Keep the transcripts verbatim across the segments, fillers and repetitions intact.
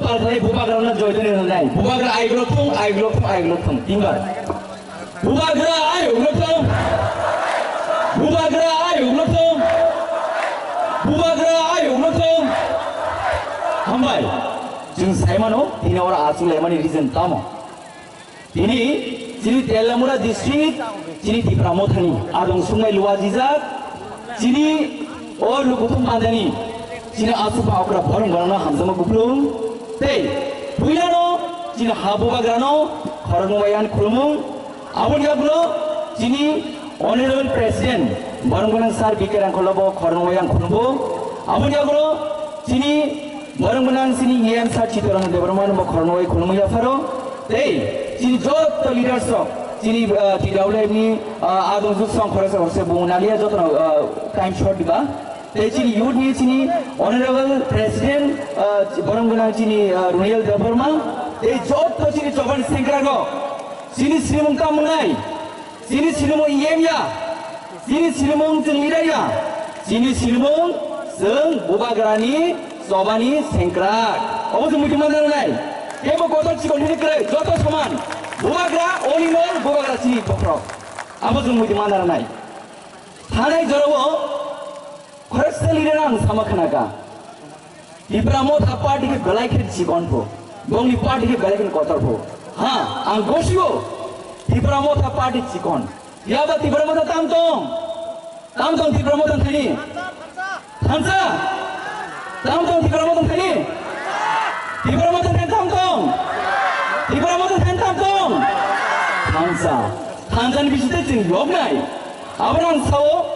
Palthai bubagrano joidoni rwnai. Bubagra ayuklok thung, ayuklok thung, ayuklok thung. Tinbar. Bubagra ayuklok thung. Bubagra ayuklok thung. Bubagra ayuklok thung. Hambai. Chwng saimano, tini oro achuk laimani reason tamo? Tini chini Tellamura district, chini Tipra Mothani adong sungnai luajijak, chini o lukuthum pandani, chini asupa okra borong borongno hamjakma kuplung. Tei puilano chini ha bubagrano khoroknwi yan khulumung. Aboni yagulo chini Honorable President borong gwnang Sir B K Rangkholo bo khoroknwi yan khulumbo. Aboni yagulo chini borong gwnang chini E M Sir Chittaranjan Debbarma no bo khoroknwi khulumwi yapharo. Tei chini joto leaders rok, chini, ah, T W F ni, ah, adong juk song khoroksa khoroksa bung naliya joto no, ah, time short diba. Tei chini youth ni chini honorable president, ah, borong gwnang chini, ah, Runiyal Debbarma. Tei joto chini choban sengkrak rok, chini srimung tamo nai. Chini sinimung yem ya, chini sinimung chwng lirai ya, chini sinimung chwng bubagrani chobani sengkrak. Obo chwng muitu manna nai. Kebo kotor chikon hini kwrwi, joto soman. Bubagra, all in all, bubagra chini bokhorok. Abo chwng muitu manna nai. Thanai jorao Khoroksa leader ang sama khnaka. Tipra Motha party khe belai khe chikon pho. Bongni party khe belai khe kotor pho. Ha, ang gosio. Tipra Motha party chikon. Yaba Tipra Motha tam tong. Tam tong Tipra Motha thani. Thansa. Tam tong Tipra Motha thani. Tipra Motha thani tam tong. Tipra Motha thani tam tong. Thansa. Thansa ni bisite chwng yoknai. Abang sao.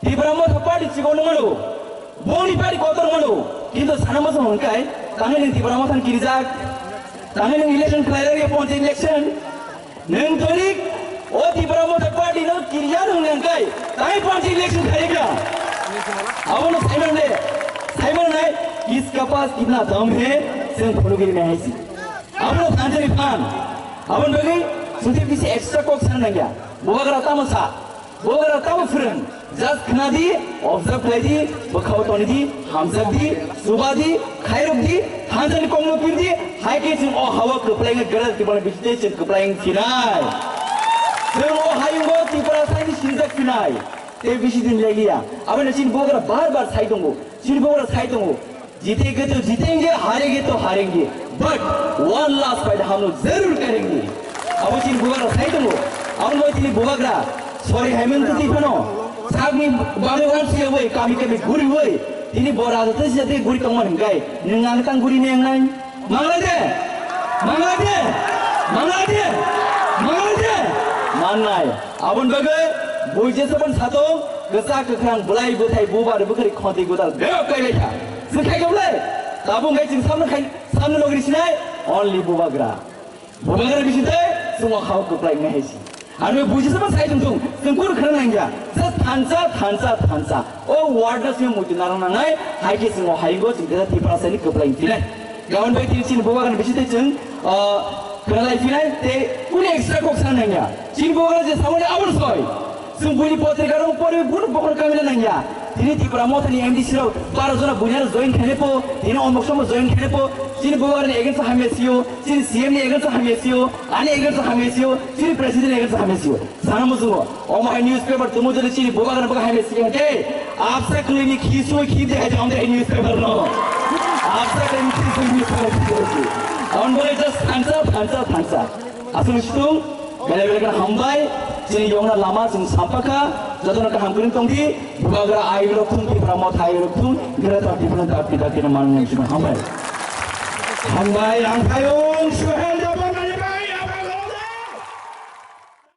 Tipra Motha party chikon mano, boni party kotor mano, kintu sana masa hongkai, tangani Tipra Motha kirijak, tangani election khlai rok ya ponti election, neng torik, o Tipra Motha party no kirya nung nengkai, tai ponti election khlai ka. Abono Simon le, Simon nai, kiska paas kitna dam hai, sen phulugiri mein hai si. Abono thanjani phan, abon bagi, suti bisi extra kok sana nengya, bubagra tamo sa. Bubagra tamo phwrwng, just khna di, observe khlai di, bwkhao toni di, hamjak di, chuba di, khairok di, thansa ni kokno pir di, hai khe chwng o hao kwplai wngwi gwnang Tripura ni bising tei chwng kwplai wng phinai. Chwng o hayungo Tripura saini sinijak phinai. Tei bisi din legliya. Aboni chini bubagra bar bar sai tongo. Chini bubagra sai tongo. जीतेंगे तो जीतेंगे, हारेंगे तो हारेंगे, but one last fight हम लोग जरूर करेंगे। Abo chini bubagra sai tongo, abo bai chini bubagra, sorry, Hemant Tiprano, sagni bagwi wan siya wai, kami kami guri wai, tini bo raja tei sijak tei guri tongma hingkai, nwng ang tang guri neng nai, manglai de, manglai de, manglai de, manglai de, mannai, abon bagwi, buije sabon sato, gasa kwkhwrang bwlai bwthai bubar bwkhwrwi khonti gwdal bebak kai lai kha. Chwng khai khe bwlai? Tabuk wngkhe chwng samno khai, samno nogri sinai? Only bubagra. Bubagra bising tei chwng o hao kwplai wngnai hai se. Ano buji sama sai tong tong, chwng kunu khna nangya. Just thansa, thansa, thansa. O word no chwng muitu narwk nangnai, hai khe chwng o hayungo chwng kisa Tiprasani kwplai wng phinai. Gabon bai tini chini bubagra bising tei chwng, ah, khna lai phinai, tei kunu extra kok sa nangya. Chini bubagra je samani aboni soi. Chwng buini potrika rok porwi bunu bokhor kamina nangya. Tini Tipra Mothani M D C rok baro jona buini aro join khainai po, tini omok somo join khainai po. Chini bubagrani against o hamya sio, chini C M ni against o hamya sio, ani against o hamya sio, chini president ni against o hamya sio. Sana muchungo, omo hai newspaper tumu jodi chini bubagrani bwkha hamya sio khe, absa kwlwini khi sui khi de hai jang de newspaper no. Absa kwlwini khi sui newspaper khi sui. Aboni bagwi just thansa, thansa, thansa. Aswk situng, belai belai kheno hambai, chini yongna lama chwng sampakha, jotono kaham kwrwng tongdi, bubagra ayuk rok thung, Tipra Motha ayuk rok thung, Greater Tipraland dakti dakti no manwi chwng hambai. Hambai, ang phayung, Suhen.